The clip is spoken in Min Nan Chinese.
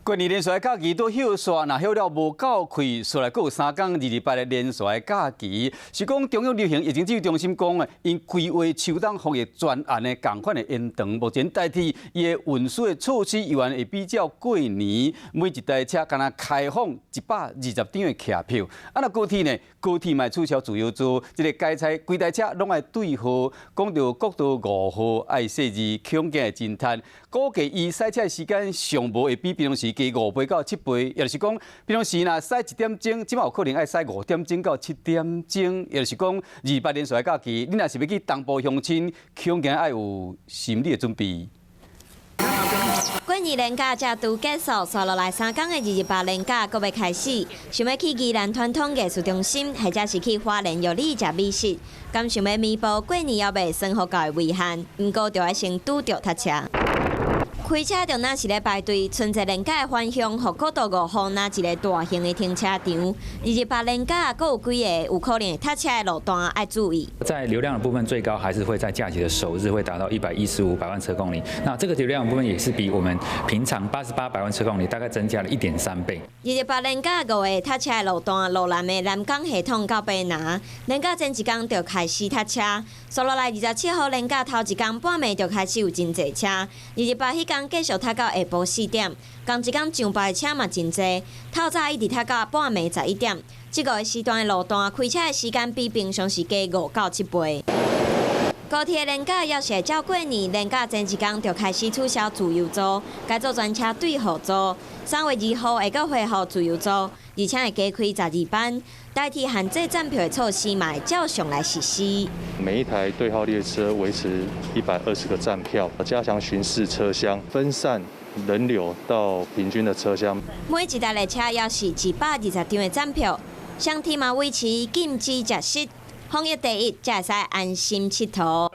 過年連續的假期都歇煞，若歇了無夠氣，紲來閣有3工228的連續的假期。是講中央流行疫情指揮中心講的，𪜶規劃秋冬防疫專案的仝款的延長，目前代替伊的運輸的措施，猶原會比照過年，每一台車干焦開放120張的客票。啊，若高鐵呢？高鐵嘛取消自由座，這个改採規台車攏愛對號。講著國道5號愛設置恐驚的偵探，估計伊駛車的時間上無會比平常時加5倍到7倍，也就是講，平常時若駛1點鐘，這馬有可能愛駛5點鐘到7點鐘，也就是講，28連續的假期，你若是欲去東部鄉親，恐驚愛有心理的準備。過年連假才拄結束，紲落來3工的228連假閣欲開始。想欲去宜蘭傳統藝術中心，或者是去花蓮玉里食美食，敢想欲彌補過年猶未算予夠的遺憾？毋過著愛先拄著塞車。開車就若是咧排隊，春節連假的返鄉，予國道5號若一个大型的停車場。228連假閣有幾个有可能會塞車的路段愛注意。在流量的部分，最高還是會在假期的首日會達到115百萬車公里。那這個流量的部分也是比我們平常88百萬車公里大概增加了1.3倍。228連假五个塞車的路段，路南的南港系統到卑南，連假前一工就開始塞車。紲落來27號連假頭一工半暝就開始有真濟車。228彼工繼續塞到下晡4點，仝一工上班的車嘛真濟，透早一直塞到半暝11點。這五个時段的路段開車的時間比平常時加5到7倍。高鐵連假猶是會照過年，連假前一工就開始取消自由座，改做專車對號座。3月2號會閣恢復自由座，而且會加開12班，代替限制站票的措施嘛會照常來實施。每一台對號列車維持120個站票，加強巡視車廂，分散人流到平均的車廂。每一台列車猶是120張的站票，雙鐵嘛維持禁止食食，防疫第一，才會使安心𨑨迌。